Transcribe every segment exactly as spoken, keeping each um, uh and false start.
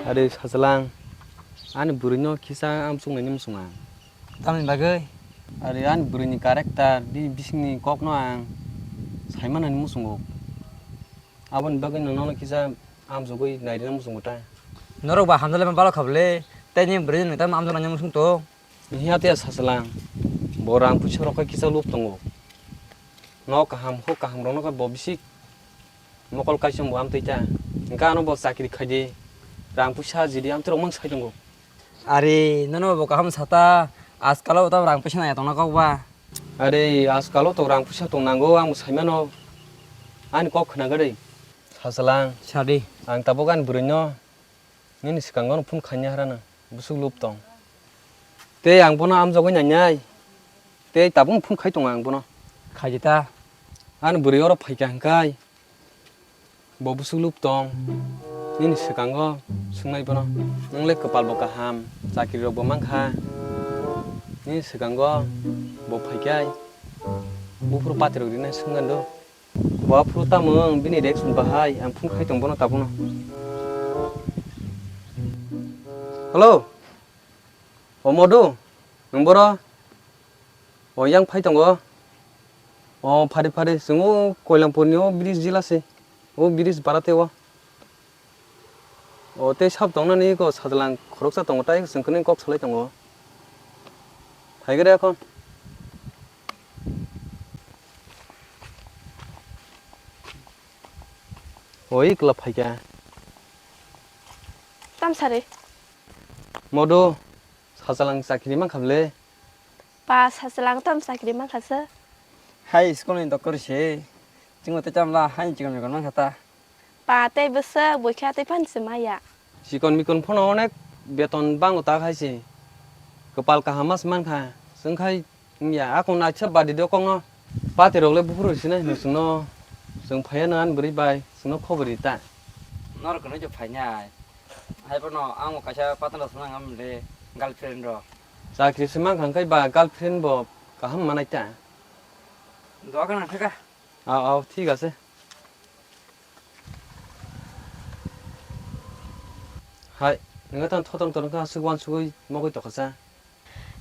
Are Sajalang, ani bwrwino kisa amchuknaini muchungo ang. Tamni bagwi? Are ani bwrwini character, bini bisingni kokno ang saimanani muchungo. Aboni bagwi nwng nono kisa amchugwi nairina muchungo ta. Norok ba hamjalaima balok kha bwle, tei nini bwrwino nwng tamo amjoknaini muchung tong? Hiya tiya Sajalang, bo rang puisa rok khe kisa lub tongo. Nok kaham, huk kaham rokno khe bo bisik mokol kaisa bo amtwi ta. Hwnkhe ano bo chakri khaidi, rang puisa jidi amtwi rok mang sai tongo. Are, nono bo kaham sata, ajkalo bo tamo rang puisa naiya tongna kok ba? Are, ajkalo to rang puisa tong nango, ang bo saimano. Ani kok khna gari. Sajalang. Sadi. Ang tabuk ani bwrwino. Nini swkango no phone khaina harana, bwswk lub tong. Tei ang bono amjogwi nainai. Tei tabukno phone khai tongo ang bono. Khaidi ta. Ani bwrwi oro phaikha hwnkhe, bo bwswk lub tong. Nini swkango swngnai bono. Nwng le kwpal bo kaham, chakri rok bo mankha. Nini swkango bo phaikhe, buphuru patirok rinai swngna do. Bo aphuru tamo wng bini reaction bahai ang phone khai tong bono tabukno. Hello. O Modu, nwng boro? O yang phai tongo. O phari phari chwng o Koilampurni o bridge jila se. O bridge barate o. O tei sab tongnani eko sajlang khoroksa tongo, tai chwng khe nini kok salai tongo. Phaigre ekhon. O ikla phaikha. Tamsari. Modu, sajlang chakri mankha bwle? Pa, sajlang tam chakri mankha se. Hai school ni doktor se. Chwngno tei chamla hai chikon chikon mankha ta. Pa tei bwswk buikha tei phan se maya. Chikon mikon phano onek beton bango ta khai se. Kwpal kaham mas mankha. Chwng khai wngya akon aisa badi do kokno. Pati rok le buphuru sinai hino chwngno. Chwng phaiya no ani bwrwi bai chwngno khobor ri ta. Norok kwnwi je phainai. Hai bono ang bo kaisa partner rok swngna ngam le girlfriend rok. Chakri se mankha khai ba girlfriend bo kaham manai ta. Doga nang thaka. Aw, aw, thik ase. Hai, nwng tang thotor thotor kha aswk uansugwi mogwi tokha sa.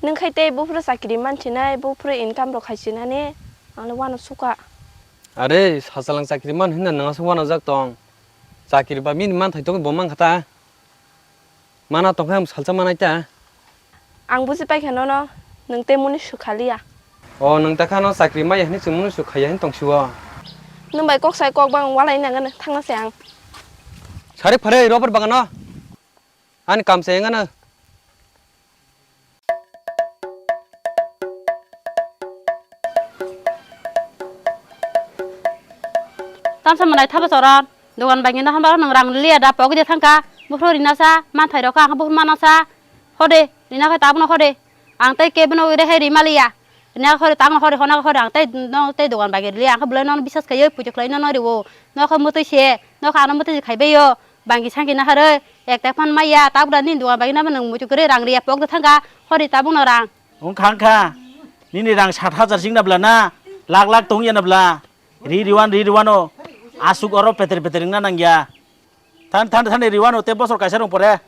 Nwng khai tei buphuru chakri manthinai, buphuru income rok khaisinani, ang le uansukha. Are, sajlang chakri man hinna nwng aswk uanajak tong. Chakri ba bini manthai tongwi bo mankha ta. Mana tongkha ang salsa manai ta. Ang buji paikha nono, nwng tei muni sukha liya. O, nwng ta khano chakri maya hinwi chwng muni sukha ya hin tongsiwo. Nwng bai kok sai kok bang walai nang thangna se ang. Sari phare rubber bagano. Ani kam se engano. Tamsa manai thapa choron. Dogan bai no hamba nang rang liya da pogwi de thangka. Buphuru rina sa, manthai rok ang buphuru mana sa. Hode, rina khai tabno hode. Ang tei kebeno ire hai rima liya. Rina hode tabno hode hona hode ang tei no tei dogan bai liya. Ang belai no bisas khai pujo khlai no no riwo. No kha mutui se, no kha ano mutui se khai beyo. Bangi sangi na haroi, ek tak phan maya, tabra ni dogan bai no nang muju kre rang riya pogwi thangka. Hode tabno rang. Wng kha wng kha. Nini rang sat hajar sing na bla na, lak lak tong ya na bla. Ri riwan, ri riwano. Asuk oro peter peter wngna nangya. Than, than, than riwano te bosor kaisa rong pore.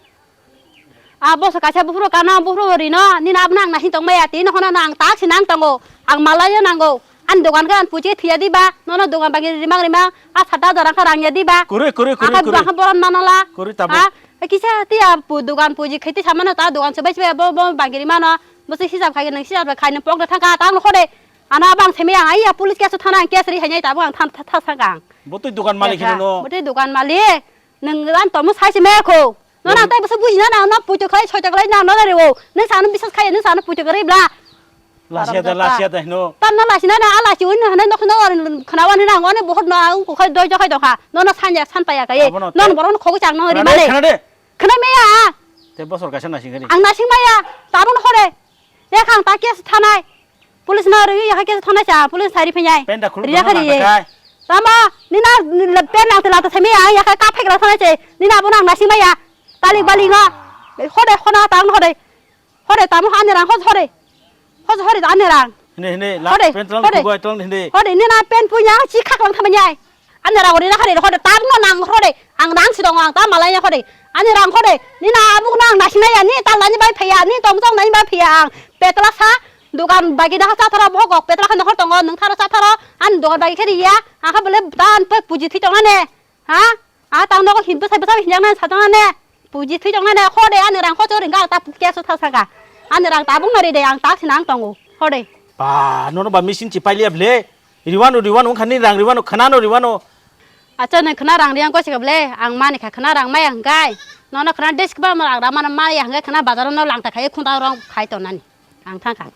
A bosor kaisa buphuru kana buphuru rino, nini abna ang naising tong maya, tini hono ang tak si nang tongo. Ang malaya nango. An dogan khe ang puji thiya diba, nono dogan bagi rimang rimang, a sata jora khe rang ya diba. Kuri, kuri, kuri, Ang kuri. Bang boron manala. Kuri tabuk. Ha? Kisa tiya pu dogan puji kheti samano ta dogan sebai sebai bo, bo bagi rimano. Bo se hisab khai nang hisab khai nang pok da thangka ta ang khode. Ano abang semi ang aiya police case thana ang case ri hanya tabuk ang than tha tha sangka ang. Bo twi dogan malik hino no. Bo twi dogan malik. Nwng ran tomo sai se maya kho. No na tai bwswk buji na na no puito khlai soita khlai na no na rewo. Nwng sano bisas khai nwng sano puito khlai bla. Lasiya da, lasiya da hino. Tam na lasi na na a lasi un na na no khna wan na ngone bohot no ang ko khai doi jo khai do kha. No na sanya san paya kai. Abono no te- boron khogo chang no ri Khna de, mane. Khna de. Khna meya. Te bosor kaisa nasing gani. Ang nasing maya. Tabun hore. Yakhang ta case thanai. Police no rwi yakhai case thanai cha, police thari phinyai. Penda khuluk Rina tongma khari. Nangkha kai. Tamo, nina pen nang tela to themi ya, yakhai ka phek ra thanai che. Nina bo nang nasi maya. Tali bali ngo. Hode khona tang hode. Hode tamo hani rang hoj hode. Hoj hode ani rang. Hinde, hinde, la Hode, pen tlang hode. Khugoi tlang hinde. Hode nina pen punya chi khak lang thamanyai. Ani rang rina khari hode tabno nang hode ang rang si dong ang ta malai hode Ani rang kho de, nini abuk no ang naising nai ya, nini tal nani bai phaiya, nini tong tong nani bai phaiya ang. Petla sa, dukan bagi da cha tharo, bohok kok petla khe nokhor tongo, nwng tharo cha tharo, ani dukan bagi khe riya, ang khe bole tan pe puji thwi tong nane, ha? A tang nogo hin bwsai bwsai hinjak nani sa tong nane, puji thwi tong nane, kho de ani rang kho chori ga ta kesu tha saka. Ani rang tabuk no ri de, ang ta sinang tongo, kho de. Ba, nono ba machine chi pailiya ble. Riwano, riwano, wngkha nini rang riwano, khwnano riwano. Acha, nwng khwna rang riyang kosika ble, ang mani kha khwna rang maya hwnkhe, nono khwna desk ba rang rang mano maya hwnkhe khwna bazaro no langta khai khunta rong khai tonani, ang thangkha.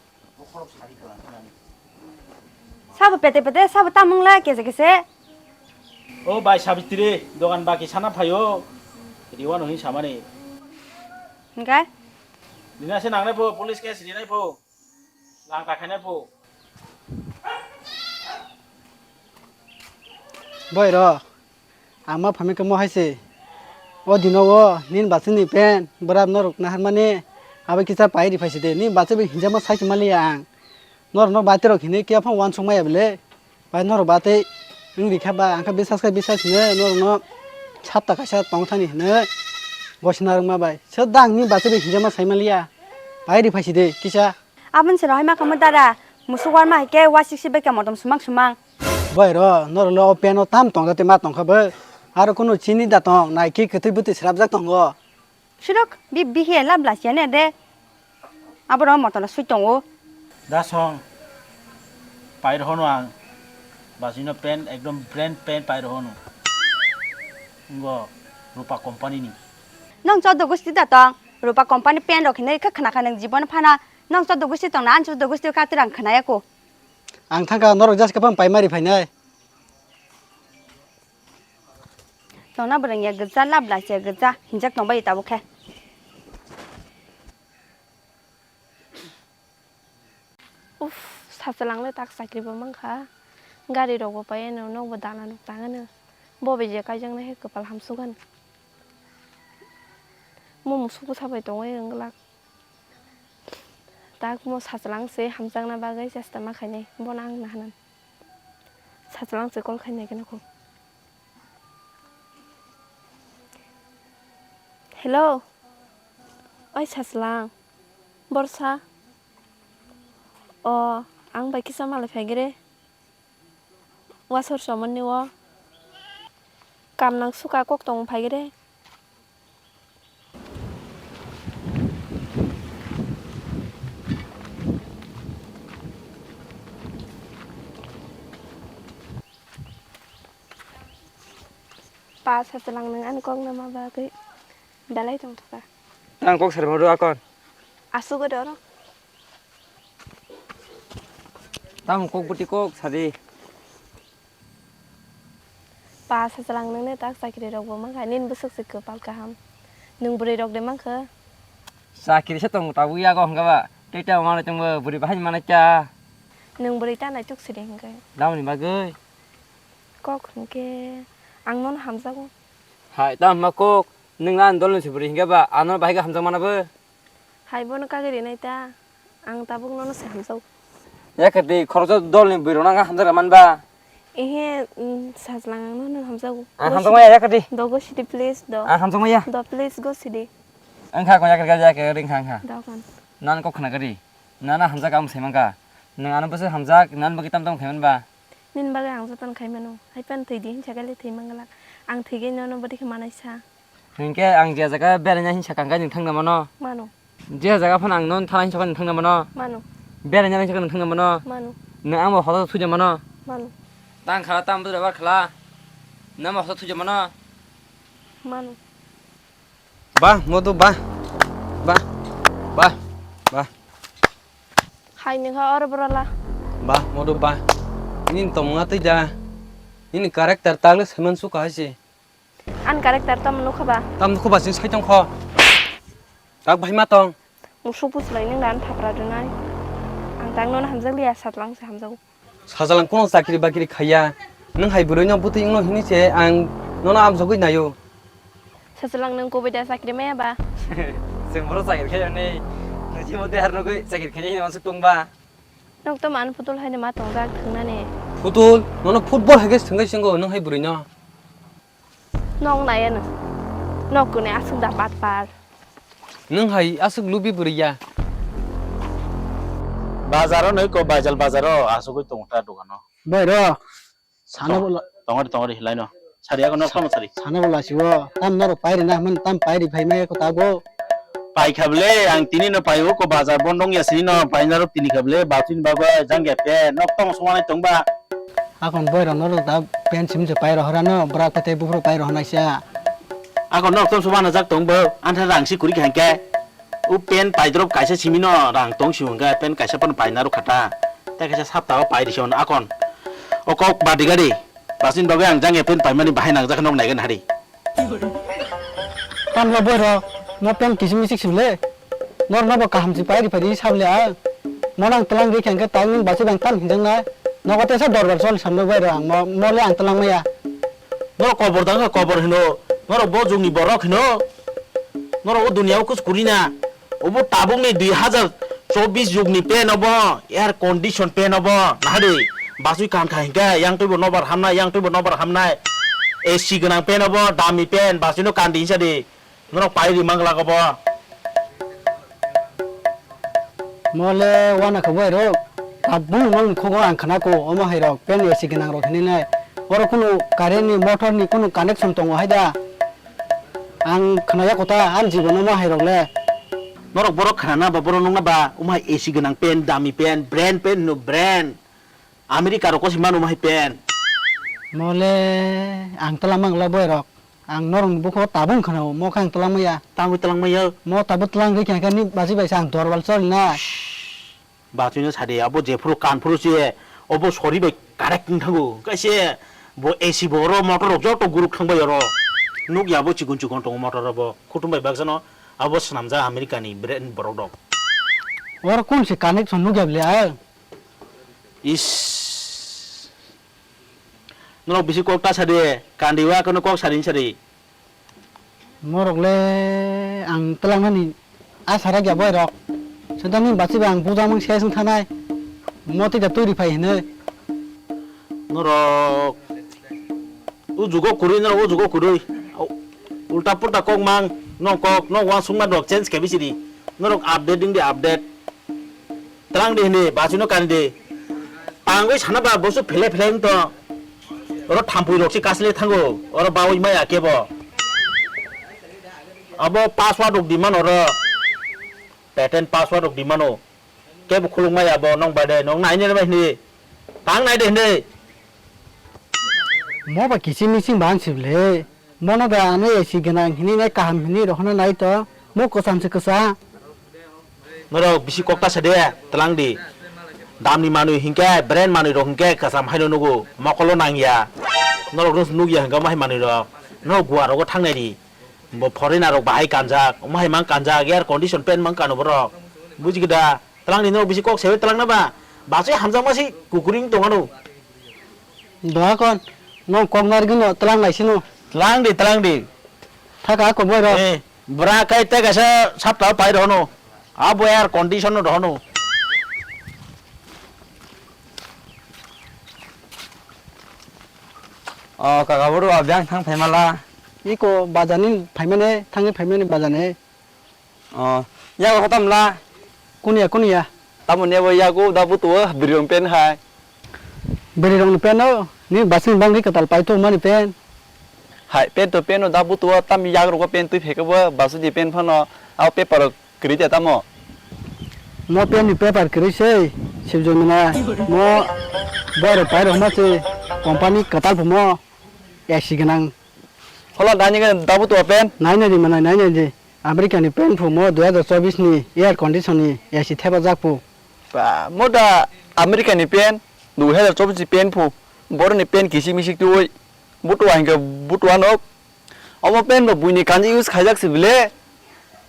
Sabo pete pete, sabo tamung la kese kese. O bai Sabitri, dogan baki sana phaio, riwano hin samani. Hwnkhe? Nina se nangnai pho, police case rinai pho. Langta khainai pho. Boy ro, ang ma phamikha mo hai se. O dino o, nini bachini pen, bwrap norok naharmani, abo kisa pai ri phaisi de, nini bacha bai hinjama sai se maliya ang. Norok no bati rok hinui kiya phang uansuk maya bele. Bai norok batei wng rikha ba, ang khe bisas khe bisas hinui norok no sapta kaisa tong thani hinui gosina rwngma bai. Sir da ang nini bacha bai hinjama sai maliya. Pai ri phaisi de, kisa. Aboni se rohai ma khamu dara, musuk warma hai khe wa siksi bai khe motom sumang sumang. Boy ro, norok le o pen o tam tong jate ma tong kha bo. Aro kunu chini da tong, nai khe kwtwi bwtwi srapjak tongo. Sirok bi bihi la bla siya ne de. Aboro motom sui tongo. Da song, pai rohono ang, bajino pen, ekdom brand pen pai rohono. Ngo, Rupa company ni. Nong chodo gusti da tong, Rupa company pen rok hinui khe khna kha nang jibon phana. Nong chodo gusti tongna, ang chodo gusti kha tirang khna yako. Ang thangka norok jas kaphang pai mari phainai. Tongna bwrwng ya gajja, labla se gajja, hinjak tongbai tabuk khe. Uff, sachalang le tak chakri bo mankha. Gari rok bo pai ano, nok bo dana nuk tang ano. Bo bai je kaijak nai hai kwpal hamsuk ano. Mo musuk bwsa bai tongwi wng glak. Tak mo sachalang se hamjakna bagwi chesta ma khainai, bono ang nahanan. Sachalang se call khainai khe nokho. Hello. Oi sachalang. Borsa. O, ang bai kisa malai phaigre. Wasor somani o. Kam nang suka kok tong phaigre. Pa sachalang nang ani kok nama bagwi belai tongthokha. Tang kok sari madu akon. Asugwi de oro. Tamo kok buti kok sadi. Pa sachalang nangni tak chakri rok bo mankha, nini bwswk se kwpal kaham. Nwng bwrwi rok de mankha? Chakri se tong tabuk yago hwnkha ba. Tei tei manai tongbo bwrwi bahai manai cha. Nwng bwrwi ta naituk sidi hwnkhe. Damoni bagwi? Kok hwnkhe ang nono hamjago. Hai, tamo hwnma kok? Nwng ani dolni se bwrwi hwnkhe ba, ano bahai khe hamjak mana bo? Hai bono kagwi rinai ta, ang tabuk nono se hamjago. Yakhe twi khoroksa dolni bwrwi rokno ang hamjak rwmani ba? Ehe, mm, sajlang ang nono hamjago. Ang hamjak maya yakhe twi. Do go sidi please do. Ang hamjak maya. Do please go sidi. Wngkha kong yakhe yakhe ringkha wngkha. Do kan. Nang kok khna kari. Nana hamjak ang sai mangkha. Nwng ano bwswk hamjak, nani bagwi tam tam khaimani ba? Nini bagwi ang jotono khaimano. Hai phano thwi di hinsa khe le thwi manglak. Ang thwigwi nono bwtwi khe manai sa. Hinkhe ang je jaga beraina hinsa kangkha nwng thangna mano. Mano. Je jaga phano ang nono thana hinsa khe nwng thangna mano. Mano. Beraina hinsa khe nwng thangna mano. Mano. Nwng angbo hoda suja mano. Mano. Tang khala tang bwdra bar khala. Nwng angbo hoda suja mano. Mano. Ba, modu ba. Ba. Ba. Ba. Hai nokha oro borala. Ba, modu ba. Nini tongmung atwi da. Nini character tagle saiman suka hai se. Ani character tamo nukha ba? Tam nukha ba sini sai tongkho. Tak bahai ma tong. Musuk buslai nung dan thapra dunai. Ang tang nono hamjak liya satlang se hamjago. Sajalang kono chakri bakri khaiya. Nwng hai bwrwino bwtwi wngno hini se ang nono amjogwi naio. Sajalang nwng kubui da chakri maya ba? Chwng boro chakri khaiya ni. Niji mo dehar nugwi chakri khaiya ni masuk tong ba. Nok to man putul hai ma tongjak thwngnani. Putul, nono football hai khe thwngwi swngo nwng hai bwrwino. Nong nai ano. Nok kune aswk da batpar. Nwng hai aswk lubi bwrwi ya. Bazaro noi ko Baijal bazaro asugwi tongo ta dogano. Boy ro. Sana Tong-, bola. Tongori tongori hilaino. Sari ako nok tamo sari. Sana bola siwo. Tam norok pairi na man tam pairi phai mai ko tago. Pai khabele ang tini no paio ko bazar bondong ya sini no painaro tini khabele batwini bagwi jangya pe nok tamo songani tongba. Akon boy rok norok da pen sim je pai rohora no bwrak pate buphuru pai rohonai sia. Akon norok tamo songana jak tongbo antha rang si kuri khankhe. O pen paidrop kaisa simi no rang tong si hwnkhe pen kaisa phano paina rw khata. Tei kaisa sapta o pai risi hwn akon. O kok badi gadi. Basini bagwi ang jang ya pen paimani bahai nangjak nok naigen hari. Tamla boy rok, mo pen kisim misik sibile. Nor nobo kaham si pai ri pai ri sabile ang. Mo nang tlang ri khang khe tang ning basi bang tam hinjang nai. Nogo tesa dorbar sol samno boy rok ang mo, mo le ang tlang maya. Norok kobor dang kha kobor hino. Norok bo jugni borok hino. Norok o dunia o kus kurina. Obo tabukni dui hazar chobbish jugni pen obo, air condition pen obo. Nahadi, basui kan kha hinkhe, yang twibo nobar hamnai, yang twibo nobar hamnai. A C gwnang pen obo, dami pen, basuino kandi hinsa di. Norok pai ri mangla obo. Mole wana khe boy rok. Tabuk nong khugo ang khna ko, omo hai rok, pen A C gwnang rok hinwi nai. Oro kunu current ni, motor ni kunu connection tongo hai da. Ang khnaya kotha, ang jibono ma hai rok le. Norok borok khnana ba, borok nungna ba, umhai A C gwnang pen, dami pen, brand pen hino brand. America rok kosi mano umhai pen. Mole ang twlang mang le boy rok. Ang norok ni bukho tabung khnao, mo khe ang twlang maya. Tangwi twlang maya. Mo tabuk twlang ri khe ni baji bai sa ang dorwal chol na. Bachwino sadi, abo jephuru kanphuru se, obo sori bai correct wng thango. Kaise bo A C bo oro motor rok joto guruk thang bai oro. Nuk ya bo chikon chikon tongo motor abo. Kutum bai baksa no abo swnamjak America ni brand borok rok. Oro kun se connection nuk ya bele a? Is. Norok bisi kok ta sadi, kandi wa kono kok sadi sadi. Morok le ang twlangnani asa rwkya boy rok. Sodani bachwi bai ang buja mang ses wng thanai. Motwi da twi rw phai hinwi. Norok o jugo kwrwi, norok o jugo kwrwi. Ulta pulta kok mang, nok kok, nok uansukma rok change khe bisi di. Norok update wng di update. Twlang di hini, bachwino kani di. Tangwi sana ba bosu phele phele wng tong. Oro thampui rok se kasle thango. Oro bawi maya kebo. Abo password rok di mano oro. Patent password rok di mano. Kebo khuluk maya bo nong bai de, nong nai ne bai hini. Tang nai de hini. Mo ba kiching miching ba ang sibile. Mono da ano A C gwnang hinwi nai kaham hinwi rohorna nai to. Mo kwcham se kwcham. Norok bisi kok ta sa de, twlang di. Damni manwi hinkhe, brand manwi rok hinkhe kwcham haino nugo. Mokolo nangya. Norok no nukya hinkhe omo hai manwi rok. Norok Goa rogo thangnai di. Bo foreigner rok bahai kanjak, omo hai mang kanjak, air condition pen mang kano borok. Buji da, twlang di norok bisi kok sewi twlang na ba. Bachwi hamjak masi kukuring tongano. Doha kon, nong kok narigwino twlang lai sino. Twlang di, twlang di. Thaka ko boy ro. Eh, bra kai te kaisa sapta pai rono. Abo air condition no rono. O kaka boro abjang thang phaimala. Iko bazani phaimane, thangwi phaimane bazani. O, yago hotom la. Kunya, kunya. Tamo nebo yago da butuo bwrwi rong pen hai. Bwrwi rong pen o, ni basing bangwi kwtal pai to mani pen. Hai, pen to pen o da butuo tam yag rogo pen twi pheke bo basu di pen phano, au paper o kwrwi de tamo. Mo pen ni paper kwrwi sei, sibjoi mena. Mo boro pai rok ma se company kwtal phumo, A C gwnang. Holo dani ga da butuo pen. Nai nai di mena, nai nai di. America ni pen phumo dui hazar chobbish ni air condition ni A C thepajak phu. Ba, mo da America ni pen dui hazar chobbish ni pen phu. Boro ni pen kisi misik tui. Butua hingke butua no. Omo pen bo buini kanji use khaijak si bile.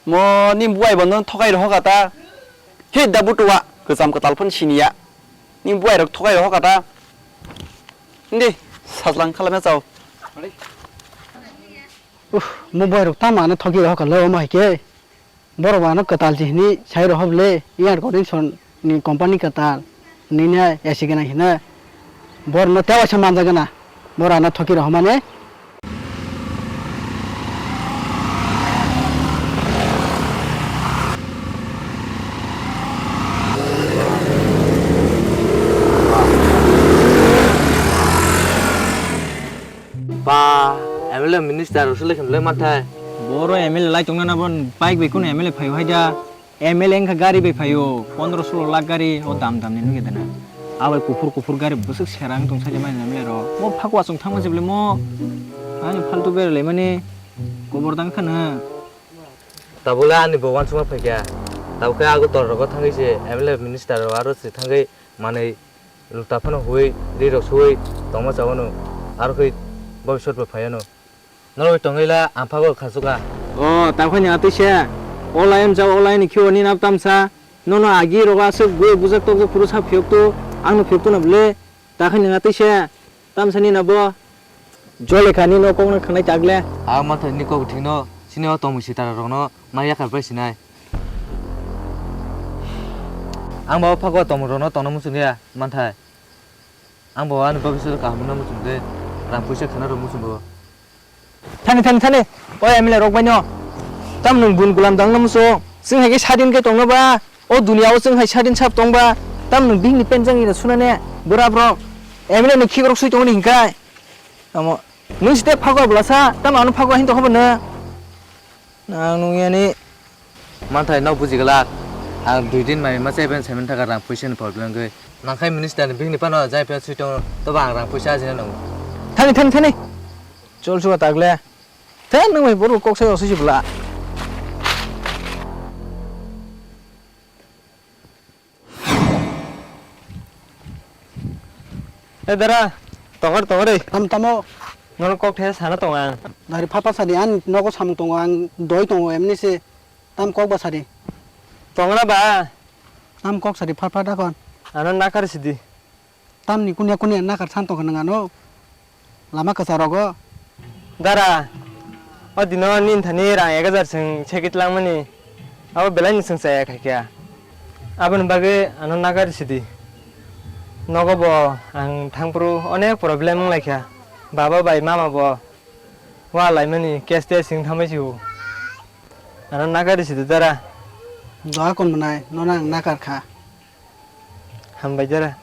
Mo ni buai bo no thokai roho kata. He da butua kwcham kwtal phon siniya. Ni buai rok thokai roho kata. Hindi sajlang khalamya chao. Uff, mo boy rok tamo ano thoki rohor kha lo, omo hai khe. Borok ano kwtal si hini sai rohor le, air condition ni company kwtal, nini A C gwnang hino. Borok no tewaisa manjak gana, borok ano thoki rohor mani. Ah, M L A minister rok se lekha le manthai. Boro M L A lai tongna na bon bike bai kuno M L A phaio hai da. M L A wngkha gari bai phaio, pondro solo lakh gari o dam dam ni nugwi dana. Abai kuphur kuphur gari bwswk serang tong sai mani M L A rok. Mo phakwa chwng thangma se bole mo. Ani faltu bera lai mani kobor dang khana. Tabole ani bo wansukma phaikha. Tabukhe ago tor rogo thangwi se M L A minister rok aro se thangwi manwi luta phano huwi ri rok suwi tongma chawano aro khe bobisot bo phaiano. Norok tongwi la ang phago khasukha. O, tabukhe ni atwi se. O line jao, o line ni khiyo ni nab tamsa. Nono agi rogo aswk gui bujak tokjak phuru sa phiyok to, ang no phiyok to na bole. Takhe ni atwi se. Tamsa ni nabo. Jole kha ni no kok no khanai tagle. A manthai ni kok thik no, sini o tongmung sitara rok no ma yakar pai sinai. Ang bo phago tongmung rok no tongna muchung ya, manthai. Ang bo ani bobiswt kaham wngna muchung de, rang puisa khana rw muchungo. Thani, thani, thani, o M L A rok bai no. Tam nwng bun gulam dang na muchung. Chwng hai khe sadin khe tong no ba, o dunia o chwng hai sadin sab tong ba. Tam nwng bihik ni pen jang ina suna ne, bwrap rok. M L A ni khik rok sui tong ni hinkai. Amo, nwng site phago bwlasa, tam ano phago hin tong kha bo no. Nang nung yani. Manthai no buji glak. Ang dui din mai ma chai ben semen thaka rang puisa ni problem gwi. Nang khai minister ni bihik ni pano jai pya sui tong to ba ang rang puisa ajina nango. Thani, thani, thani. Chol suka tagle. Thani nung mai boro kok sai osi bla. E dara, tongor tongor e. Tam tamo. Nono kok the sana tong ang. Dari papa sadi an nogo samung tongo ang doi tongo emni se. Tam kok ba sadi. Tongna ba. Tam kok sadi papa dakon. Ano nakar sidi. Tamni kunya kunya nakar san tongkha nang ano. Lama kwcharo go. Dara, o dino nini thani rang ek hajar chwng chekit langmani, abo belai ni chwng chaya khaikha. Aboni bagwi ano nagari sidi. Nogo bo ang thangphuru onek problem wnglaikha. Baba bai mama bo wa laimani cash te sing thamai sio. Ano nagari sidi dara. Doa kon mwnai, nono ang nakar kha. Hambai jara.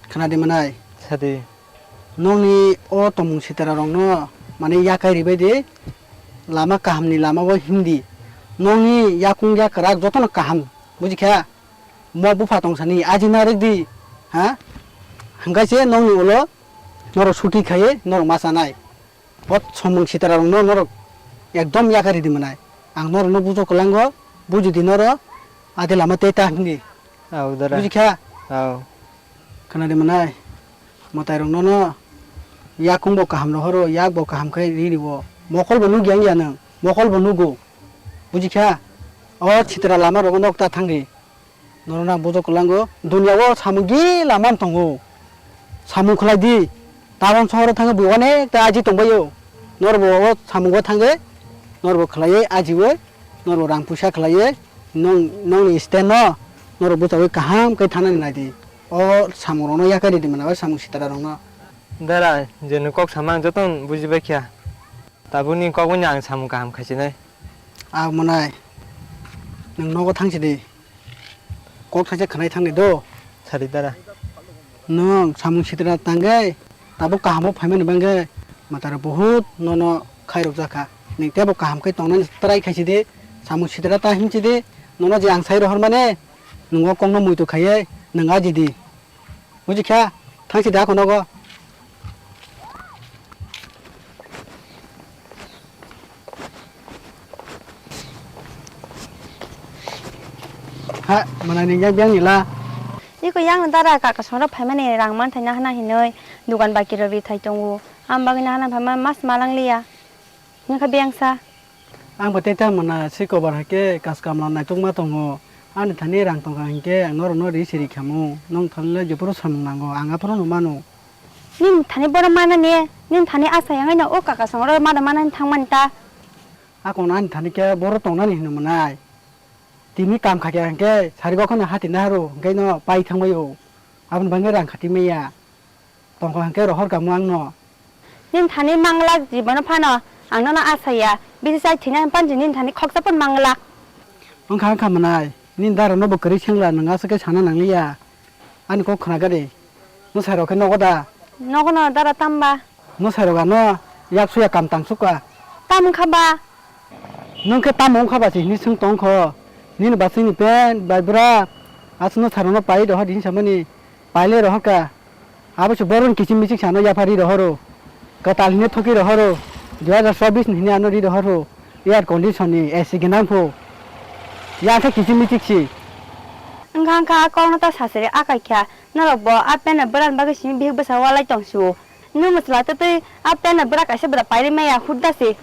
Khna di manai. Sadi. Nokni o tongmung sitara rokno mane yakai ribai di. Lama kaham ni lama o himdi. Nokni yakung yakrak jotono kaham. Bujikha? Mo bupha tongsani aji narwk di. Ha? Hingkai se nokni ulo norok suti khaye norok ma chanai. O somung sitara rokno norok ekdom yakaridi mwnai. Ang norokno bujo kwlango, bujidi norok ade lama tei ta hwnwi. Au dara. Bujikha? Au. Khwnadi mwnai. Mwtai rokno no yakung bo kaham rohoro, yak bo kaham khe riri bo. Mokol bo nukya wngya nwng, mokol bo nugo. Bujikha? O sitara lama rogo nok ta thangdi. Norok nang bujok kwlango, dunia o samung gila man tongo. Samung khlai di, town sohor o thangwi bo onek ta aji tongbaio. Norok bo o samung o thangwi, norok bo khlaiwi ajiwi, norok bo rang puisa khlaiwi, nong, nongni stand no, norok bwchawi kaham khe thanani nai di. O samung rokno yakaridi mwnai, o samung sitara rokno. Dara, je nwng kok sama ang jotono bujibaikha. Tabukni kok bai no ang samung kaham khaisinai. Ah, mwnai. Nwng nogo thangsi di. Kok thaisa khwnai thangni do. Sadi dara. Nwng samung sitra tangwi tabuk kaham o phaimani bagwi mwtai rok buhut nono khairok jakha. Nwng teibo kaham khe tongnani try khaisi di. Samung sitra ta himsi di. Nono je ang sai rohor mani nwng o kokno muitu khaiwi nwng aji di. Buji kha, thangsi da kono go. Ha, mana ni yang yang ila. Iko yang dara kaka sora phaimani rang man thai nahana hinoi dukan baki rok ri thai tongo. Am bagwi nahana phaima mas malang liya. Nokha biyangsa. Ang bo tei tamo na si kobar hai khe kas kamla naitok ma tongo. Ani thani rang tongkha hinkhe ang norokno ri siri khamu. Nong thani le jephuru samung nango, ang aphuru no mano. Nini thani borok mana ne, nini thani asa yang no o kaka songro mada mana thang mani ta. Akon ani thani khe borok tongnani hino mwnai. Tini kam kha khe hinkhe sari bo kheno hati naharo hinkhe no pai thang bai o. Aboni bagwi rang khati maya. Tongkha hinkhe rohor kamu ang no. Nini thani manglak jibono phano ang nono asaya. Bisi chai thwina hinpan je nini thani khoksa pon manglak. Wngkha wngkha mwnai. Nini dara no bo kwrwi sengla nwng aswk khe sana nangliya. Ani kok khna gari. Mwsai rok khe nogo da? Nogo no dara tamba. Mwsai rok ano Yak suya kam tang suka. Tam wngkha ba? Nwng khe tamo wngkha ba se hini swng tong kho. Nini basingni pant bai bwra aswkno sarungno pai rohor di hinwi samani. Paile rohor ka. Abo se boroni kiching miching sano yapha ri rohoro. Kwtal hine thoki rohoro. Dui hajar chobbish ni hine ano ri rohoro. Air condition ni A C gwnang pho. Ya khe kiching miching si. Wngkha wngkha a kokno ta sasari akai kha. Norok bo a pant bwrani bagwi simi bihik bwsa walai tong su. Nini mwchwla twtwi a pant bwra kaisa bwra pairi maya hurda se.